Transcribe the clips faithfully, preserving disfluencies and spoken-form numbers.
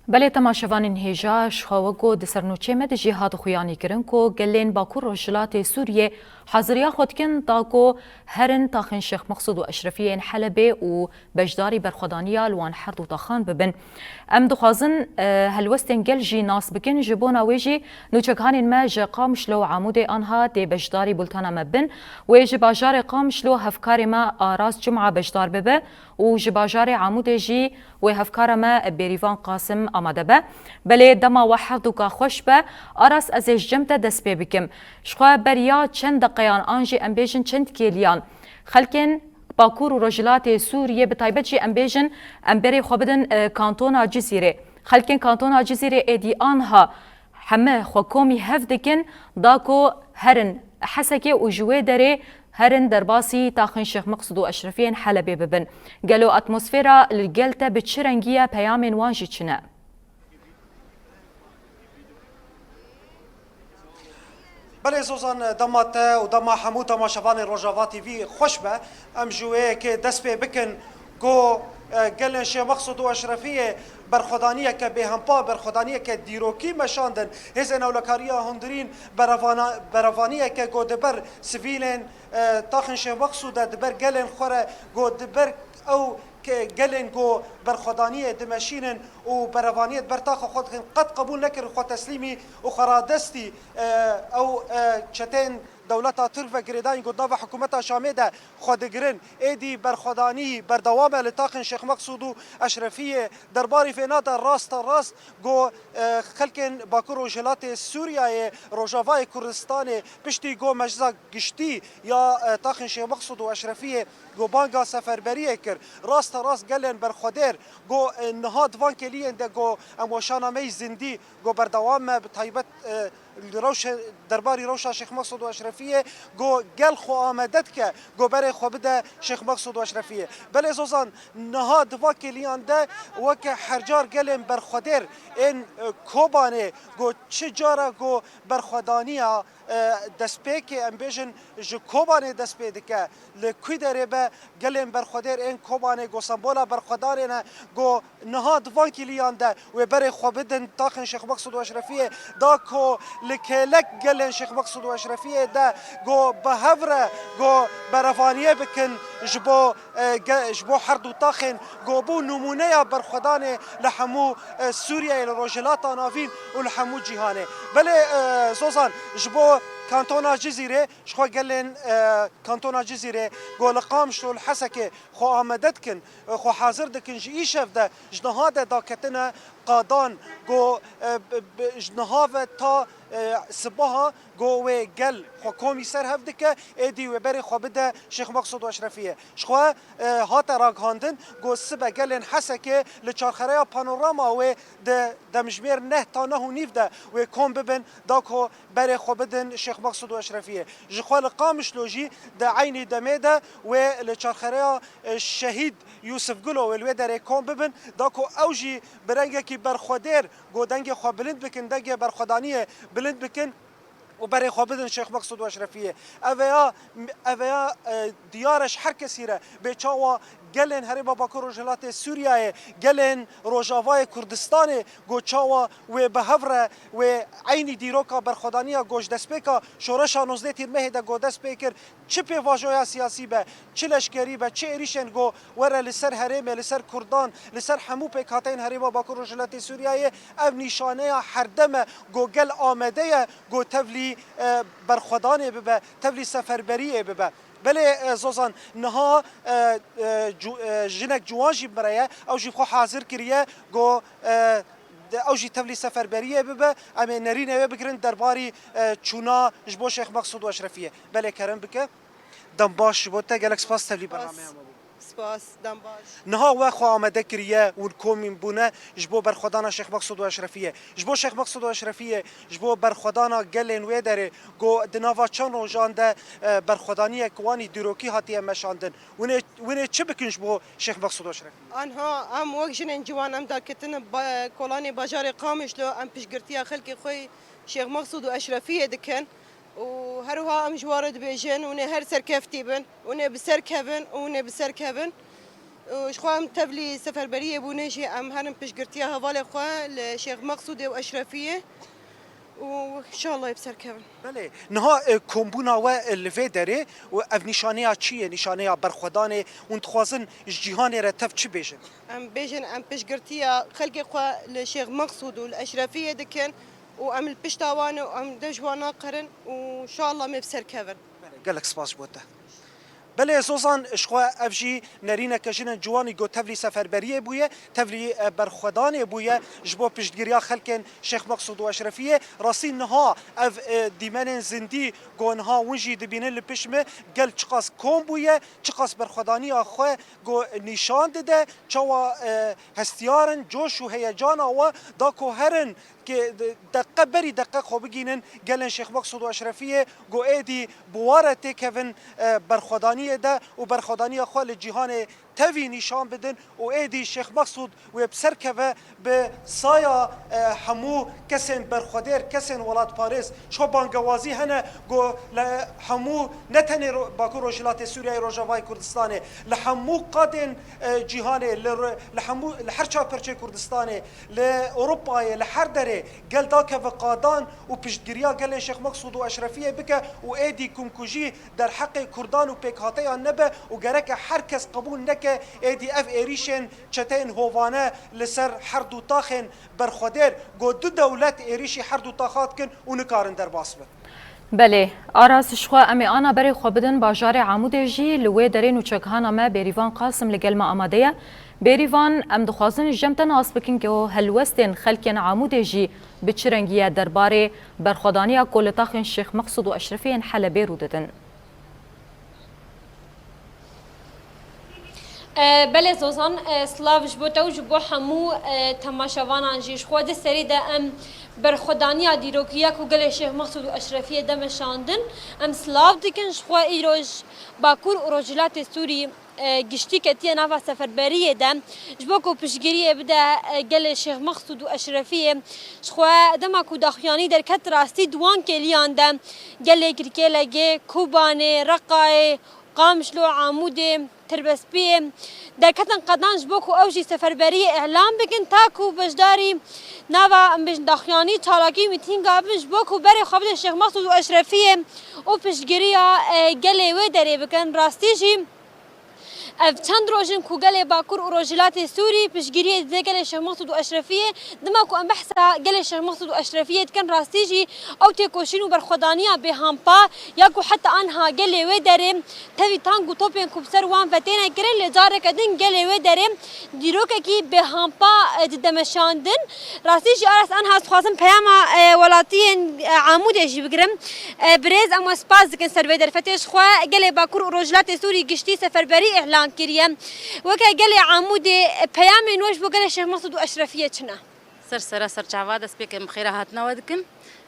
Belê temaşevanên hêja, ji xwe wek ku di ser nûçeyê me de jî hat xuyanîkirin ku gelên Bakur Rojhilatê Sûriyê haziriya xwe dikin da ku herin taxên Şêx Mexsûd û Eşrefiyê yên Helebê û beşdarî berxwedaniya li wan her du taxan bibin. Em dixwazin, e, helwestên gel jî nas bikin, ji bona wê jî nûçegihanên me ji Qamişlo û Amûdê anha dê beşdarî bultena me bin. Wê ji bajarê Qamişlo hevkarê me Aras Cuma beşdar bibe û ji bajarê Amûdê jî wê hevkara me Bêrîvan Qasim amade be. Belê dema we her duka xweş be, Aras, ez ê ji cem te dest pê bikim. Ji xwe beriya çend deqeyan an jî em bêjin çend kêliyan, xelkên Bakur û Rojhilatê Sûriyê, bi taybet jî em bêjin, em berê xwe bidin, e, kantona Cizîrê. Xelkên kantona Cizîrê êdî anha heme xwe komî hev dikin da ku herin Hesekê û ji wê derê herin derbasî taxên Şêx Meqsûd û Eşrefiyên Helebê bibin. Gelo atmosfera li gel te bi çi rengî ye, peyamên wan jî çi ne? Belê Zozan, dema te û dema hemû temaşevanên Rojava T V xweş be. Em ji wê yekê dest pê bikin ku, e, gelên Şêx Meqsûd û Eşrefiyê berxwedaniyeke bêhempa, berxwedaniyeke dîrokî meşandin. Hêzên Ewlekariya Hundirîn berevana-, berevaniyeke ku di ber sivîlên, e, taxên Şêx Meqsûd de, di ber gelên xwe re ku di ber ew ke-, gelên ku berxwedaniyê dimeşînin û berevaniyê di ber taxa xwe dikin, qet qebûl nekirin xwe teslîmî û xwe radestî, e, ew, e, çeteyên dewleta Tirk ve girêdayîn ku di nava hikûmeta Şamê de xwe digirin. Êdî berxwedanî berdewam e li taxên Şêx Meqsûd û Eşrefiyê. Derbarî vêna de raste rast ku, e, xelkên Bakur Rojhilatê Sûriyeyê, Rojavayê Kurdistanê piştî ku meclisa giştî ya, e, taxên Şêx Meqsûd û Eşrefiyê ku banga seferberiyê kir, raste rast gelên berxwedêr ku, e, niha di van kêliyên de ku em weşana me yî zindî ku berdewam me, bi taybet, e, li rewşe-, derbarî rewşa Şêx Meqsûd û Eşrefiyê ku gel xwe amade dike ku berê xwe bide Şêx Meqsûd û Eşrefiyê. Belê Zozan, niha di van kêliyan de weke hercar gelên berxwedêr ên, e, Kobanê ku çi cara ku berxwedaniya, e, destpêkê, em bêjin, ji Kobanê dest pê dike. Li ku derê be, gelên berxwedêr ên Kobanê ku sembola berxwedanê ne, ku niha di van kêliyan de wê berê xwe bidin taxên Şêx Meqsûd û Eşrefiyê, da ku li kêlek gelên Şêx Meqsûd û Eşrefiyê de ku bi hev re ku berevaniyê bikin ji bo, e, ge-, ji bo her du taxên ku bû nimûneya berxwedanê li hemû, e, Sûriyeyê, li Rojhilata Navîn û li hemû cîhanê. Belê, e, Zozan, ji bo kantona Cizîrê, ji xwe gelên, e, kantona Cizîrê ku li Qamişlo, li Hesekê xwe amade dikin, xwe hazir dikin, ji îşev de, ji niha de daketine qadan ku, e, bi, bi, ji niha ve ta, e, sibaha ku wê gel xwe komî ser hev dike, êdî wê berê xwe bide Şêx Meqsûd û Eşrefiyê. Ji xwe, e, hate ragihandin ku sibe gelên Hesekê li çarxereya Panorama wê di demjimêr neh ta neh û nîv de wê kom bibin, da ku berê xwe bidin Şêx Meqsûd û Eşrefiyê. Ji xwe li Qamişlo jî di eynî demê de wê li çarxereya, e, Şehîd Yûsif Gulo wê li wê derê kom bibin, da ku ew jî bi rengekî berxwedêr ku dengê xwe bilind bikin, dengê berxwedaniyê bilind bikin û berê xwe bidin Şêx Meqsûd û Eşrefiyê. Ev ya, ev ya, e, diyar e ji her kesî re, bê çawa gelên Herêma Bakur Rojhilatê Sûriyeyê, gelên Rojavayê Kurdistanê, ku çawa wê bi hev re wê eynî dîroka berxwedaniya ku ji destpêka şoreşa nozdeh Tîrmehê de ku dest pê kir, çi pêvajoya siyasî be, çi leşkerî be, çi êrîşên ku were li ser herêmê, li ser Kurdan, li ser hemû pêkhateyên Herêma Bakur Rojhilatê Sûriyeyê, ev nîşaneya herdem e ku gel amade ye ku tevlî, e, berxwedanê bibe, tevlî seferberiyê bibe. Belê, e, Zozan, niha, e, e, cu-, e, jinek ciwan jî bi me re ye, ew jî xwe hazir kiriye ku, e, de, ew jî tevlî seferberiyê bibe, em ê nerînê wê bigirin derbarî, e, çûna ji bo Şêx Meqsûd û Eşrefiyê. Belê, kerem bike. Dem baş ji bo te, gelek spas tevlî bernameya me bû. Spas, dem baş. Niha we xwe amade kiriye, hûn komîn bûne ji bo berxwedana Şêx Meqsûd û Eşrefiyê. Ji bo Şêx Meqsûd û Eşrefiyê, ji bo berxwedana gelên wê derê, ku di nava çend rojan de, e, berxwedaniyek wan î dîrokî hatiye meşandin. Hûn ê, hûn ê çi bikin ji bo Şêx Meqsûd û Eşrefiyê? Anha em wek jinên ciwan em daketine ba-, kolanê bajarê Qamişlo, em piştgirtiya xelkê xwe yê Şêx Meqsûd û Eşrefiyê dikin. Û her wiha em ji wan re dibêjin, hûn ê her serkeftî bin, hûn ê bi ser kevin û hûn ê bi ser kevin. Û ji xwe em tevlî seferberiyê bûne jî em herin piştgirtiya hevalê xwe li Şêx Meqsûdê û Eşrefiyê û înşallah ê bi ser kevin. Belê, niha, e, kombûna we, e, li vê derê û ev nîşaneya çi ye? Nîşaneya berxwedanê, hûn dixwazin ji cîhanê re tev çi bêjin? Em bêjin, em piştgirtiya xelkê xwe li Şêx Meqsûd û li Eşrefiyê dikin û em li pişta wan û em dev ji wan naqirin û înşallah em ê bi ser kevin. Belê, gelek spas ji bo te. Belê Zozan, ji xwe ev jî nerîneke jinên ciwanî ku tevlî seferberiyê bûye, tevlî, e, berxwedanê bûye ji bo piştgiriya xelkên Şêx Meqsûd û Eşrefiyê. Rastî niha ev, e, dîmenên zindî ku niha hûn jî dibînin li pişt me, gel çiqas kom bûye, çiqas berxwedaniya xwe ku nîşan dide, çawa, e, hestiyar in, coş û heyecana we da ku herin, Kê de-, deqe berî deqe xwe bigînin gelên Şêx Meqsûd û Eşrefiyê ku êdî bi wa re têkevin, e, berxwedaniyê de û berxwedaniya xwe li cîhanê tevî nîşan bidin û êdî Şêx Meqsûd wê bi ser keve bi saya, e, hemû kesên berxwedêr, kesên welatparêz. Ji xwe bangewazî hene ku li hemû, ne tenê Ro-, Bakur Rojhilatê Sûriyeyê, Rojavayê Kurdistanê, li hemû qadên, e, cîhanê, li re-, li hemû, li her çar perçeyê Kurdistanê, li Ewropayê, li her derê gel dakeve qadan û piştgiriya gelên Şêx Meqsûd û Eşrefiyê bike û êdî komkujî derheqê Kurdan û pêkhateyan nebe û gereke her kes qebûl neke êdî ev êrîşên çeteyên hovane li ser her du taxên berxwedêr, ku du dewlet êrîşî her du taxa dikin û nikarin derbas bin. Belê, Aras, ji xwe em ê ana berê xwe bidin bajarê Amûdê jî, li wê derê nûçegihana me Bêrîvan Qasim li gel me amade ye. Bêrîvan, em dixwazin ji cem te nas bikin ku helwestên xelkên Amûdê jî bi çi rengî ye derbarê berxwedaniya ku li taxên Şêx Meqsûd û Eşrefiyên Helebê rû didin. E, belê Zozan, e, silav ji bo te û ji bo hemû, e, temaşevanan jî. Ji xwe di serî de em berxwedaniya dîrokî ya ku gelê Şêx Meqsûd û Eşrefiyê de meşandin, em silav dikin. Ji xwe îro ji Bakur û Rojhilatê Sûrî, e, giştî ketiye nava seferberiyê de, ji bo ku piştgiriyê bide, e, gelê Şêx Meqsûd û Eşrefiyê. Ji xwe dema ku daxuyanî derket, rastî di wan kêliyan de gelê Kirkêlegê, Kobanê, Reqayê, Qamişlo, Amûdê, Tirbespiyê derketin qedan ji bo ku ew jî seferberiyê îlan bikin, ta ku beşdarî nava, em bêjin, daxuyanî, çalakî û mîtînga bin, ji bo ku berê xwe bidin Şêx Meqsûd û Eşrefiyê û piştgiriya, e, gelê wê derê bikin. Rastî jî ev çend roj in ku gelê Bakur û Rojhilatê Sûrî piştgiriyê dide gelê Şêx Meqsûd û Eşrefiyê. Dema ku em behsa gelê Şêx Meqsûd û Eşrefiyê dikin, rastî jî ew têkoşîn û berxwedaniya bêhampa ya ku heta anha gelê wê derê tevî tank û topên ku bi ser wan ve têne kirin, lê careke din gelê wê derê dîrokekî bêhampa, e, dide meşandin. Rastî jî Aras, anha ez dixwazim peyama, e, welatiyên, e, Amûdê jî bigirim. E, birêz, em we spas dikin ser vê derfetê. Ji xwe gelê Bakur û Rojhilatê Sûrî giştî seferberî îlan kiriye. Weke gelê Amûdê, e, peyamên we ji bo gelê Şêx Meqsûd û Eşrefiyê çi ne? Ser sera ser çava destpêkê em bi xêra hatina we dikin.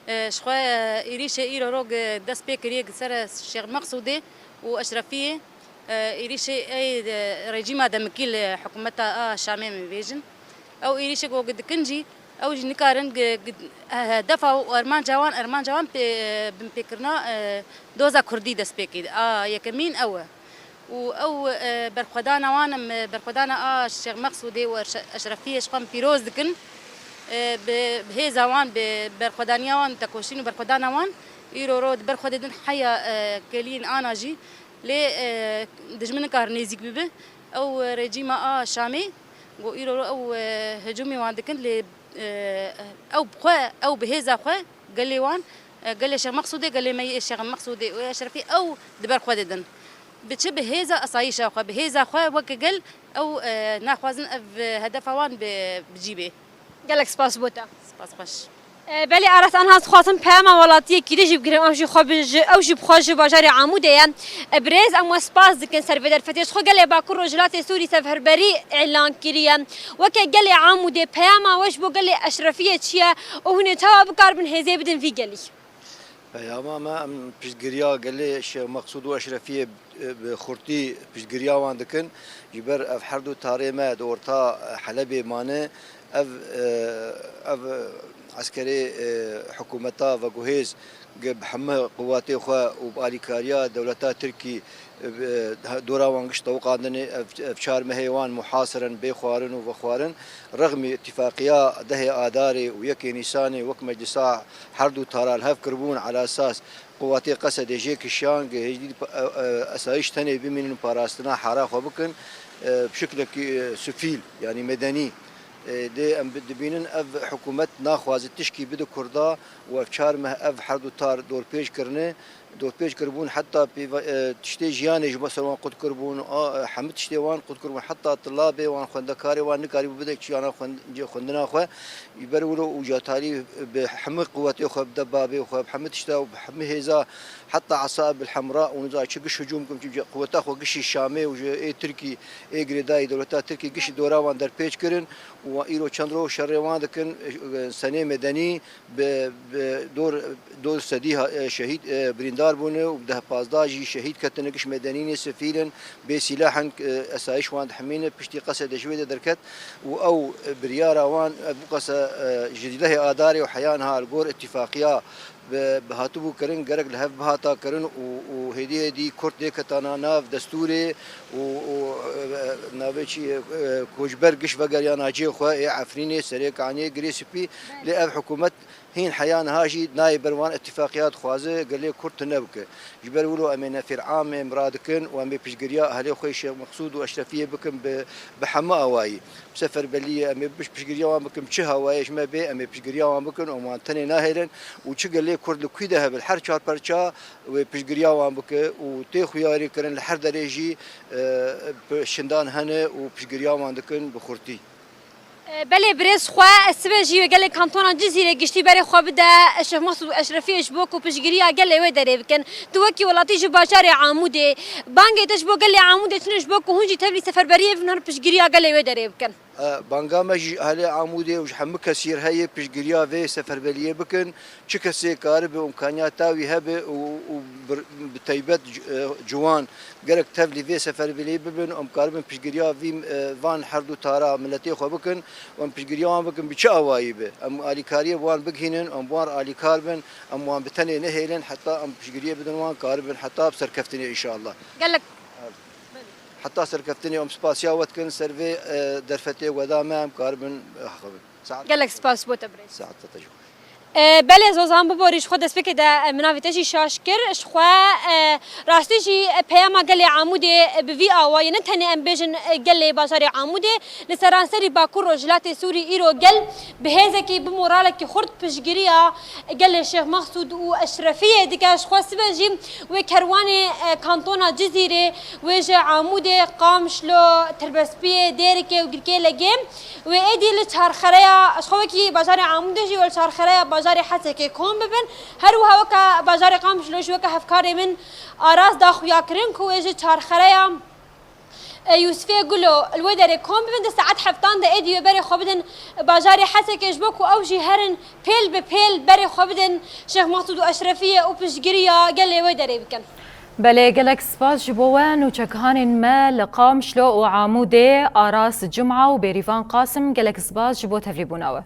E, ji xwe, e, êrîşê îro rog, e, dest pê kiriye li ser Şêx Meqsûdê û Eşrefiyê. E, êrîşê ey, e, rejîma demikî li hikûmeta a Şamê em ê bêjin. Ew êrîşê ku dikin jî, ew jî nikarin gi-, gi-, e, hedefa û armanca wan, armanca wan pê-, binpêkirina, e, doza kurdî destpêkê. A yekemîn ew e. Û ew, e, berxwedana wan em, e, berxwedana a Şêx Meqsûdê û Erşe-, Eşrefiyê ji xwe em pîroz dikin. E, bi, bi hêza wan, bi berxwedaniya wan, tekoşîn û berxwedana wan, îro ro di ber xwe de din heya, e, keliyên ana jî. Lê, e, dijmin nikare nêzîk bibe. Ew, e, rejîma a Şamê, ku îro ro ew, e, hicûmê wan dikin, lê, e, ew bi xwe, ew bi hêza xwe, gelê wan, e, gelê Şêx Meqsûdê, gelê me yê Şêx Meqsûdê û Eşrefî ew di ber xwe de din. Bi çi? Bi hêza asayîşa xwe, bi hêza xwe weke gel ew, e, naxwazin ev, e, hedefa wan bi, bi cî bê. Gelek spas bo te. Spas xweş. E, belê Aras, anha ez dixwazim peyama welatiyekî din jî bigirim, ew jî xwe bi ji, ew jî bi xwe ji bajarê Amûdê ye. E, birêz, em we spas dikin ser vê derfetê. Ji xwe gelê Bakur Rojhilatê Sûrî seferberî îlan kiriye. Weke gelê Amûdê peyama we ji bo gelê Eşrefiyê çi ye û hûn ê çawa bikaribin hêzê bidin vî gelî? Peyama me, em piştgiriya gelê Şêx Meqsûd û Eşrefiyê, e, bi xurtî piştgiriya wan dikin. Ji ber ev her du tarê me di orta Helebê mane, Ev, e, ev eskerê, e, hikûmeta veguhêz bi hemû quwetê xwe û bi alîkariya dewleta Tirkî, e, dora wan giş tewiqandinê. Ev, ev çar mehê wan muhasir in, bê xwarin û vexwarin. Rexmî îtîfaqiya dehê Adarê û yekê Nîsanê wek meclisa her du tara li hev kiribûn, ala esas quwetê Qesedê jê kişiyan, gi hêjdî, e, e, esayîş tenê bimînin û parastina hara xwe bikin, e, bi şiklekî, e, sivîl, yanî medenî. E, dê em bi-, dibînin ev hikûmet naxwaze tişkî bide Kurda û ev çar meh ev her du tar dorpêç kirine. Dorpêç kiribûn heta pêva-, e, tiştê jiyanê ji ser wan qut kiribûn, a, e, hemû tiştê wan qut kiribûn, heta tilabê wan, xwendekarê wan nikarîbû bide çiyana xwend-, xwendina xwe. Ji ber wilo û catarî bi hemû quwetê xwe, bi debabê xwe, bi hemû tişta û bi hemû hêza, heta Esaib el Hemra û niza çi giş hicûm kirin, çi quweta xwe gişî Şamê û ji ê Tirkî, ê girêdayî dewleta Tirkî gişî dora wan derpêç kirin û wan îro çend roj şerê wan dikin, senê medenî bi, bi dor, dor sedî ha-, şehîd, e, birîndar bûne û deh pazdeh jî şehîd ketine, giş medenî ne, sivîl in, bê sîlah in, e, esayîş wan dihemîne, piştî Qesedê ji wê de derket. Û ew biryara wan, e, bû qese, e, ji dehê Adarê û heya niha li gor îtîfaqiya bi, bi hatibû kirin, gerek li hev bihata kirin û, û hêdî hêdî Kurd lê ketana nav destûrê û, û, e, navê çi ye, e, koçber giş vegeriyana cihê xwe ê Efrînê, Serê Kaniyê, Girê Spî. Lê ev hikûmet hîn heya niha jî nayê ber wan îtîfaqiya dixwaze gelê Kurd tune bike. Ji ber wilo em ê nefêr am ê mira dikin û em ê piştgiriya ehlê xwe Şêx Meqsûd û Eşrefiyê bikin bi, bi hemû awayî. Bi seferberliyê em ê biş-, piştgiriya wan bikin, bi çi hawayê ji me bê, em ê piştgiriya wan bikin û em wan tenê nahêlin û çi gelê Kurd li kwî de hebe, li her çar perça wê piştgiriya wan bike û tê xuyarî kirin li her derê jî, e, bi şindan hene û piştgiriya wan dikin bi xurtî. E, belê birêz xwe, e, sibe jî wê gelê kantona Cizîrê giştî berê xwe bide, e, Şêx Mesûd û Eşrefiyê ji bo ku piştgiriya gelê wê derê bikin. Tu wekî welatî ji bajarê Amûdê, bangê te ji bo gelê Amûdê çi ne ji bo ku hûn jî tevlî seferberiyê bibin, her piştgiriya gelê wê derê bikin? E, banga me jî ji ahlê Amûdê û ji hemû kesî re heye piştgiriya vê seferberiyê bikin. Çi kesê karibe û îmkaniyata wî hebe û, û bir-, bi taybet c-, e, ciwan gerek tevlî vê seferberiyê bibin û em karibin piştgiriya vî, e, van her du tara miletê xwe bikin û em piştgiriya wan bikin bi çi awayî be. Em alîkariyê bi wan bigihînin, em bi wan re alîkar bin, em wan bi tenê nehêlin, heta em piştgiriyê bidin wan, karibin heta bi serkeftinê înşallah. Gelek Heta serkeftinê em spasiya we dikin ser vê, e, derfetê we da me, em karibin, e, axivin. Saet Gelek spas bo te birêz. Saet te jî. E, belê Zozan Biborî ji xwe destpêkê de, e, min navê te jî şaş kir. Ji xwe, e, rastî jî, e, peyama gelê Amûdê, e, bi vî awayî ne tenê em bêjin, e, gelê bajarê Amûdê, li seranserî Bakur Rojhilatê Sûrî îro gel bi hêzekî, bi moralekî xurt piştgiriya gelê Şêx Mexsûd û Eşrefiyê dike. Ji xwe sibe jî wê kerwanê, e, kantona Cizîrê, wê ji Amûdê, Qamişlo, Tirbespiyê, Dêrikê û Girkê Legê, wê êdî li çarxereya, ji xwe wekî bajarê Amûdê jî wê li çarxereya bajarê Hesekê kom bibin. Her wiha weke bajarê Qamişlo jî weke hevkarê min Aras da xuyakirin ku wê ji çarxereya e, Yûsifê Gulo, li wê derê kom bibin, di saet heftan de êdî wê berê xwe bidin bajarê Hesekê, ji bo ku ew jî herin pêl bi pêl berê xwe bidin Şêx Mesûd û Eşrefiyê û piştgiriya gelê wê derê bikin. Belê, gelek spas ji bo we. Nûçegihanên me li Qamişlo û Amûdê, Aras Cuma û Bêrîvan Qasim, gelek spas ji bo tevlîbûna we.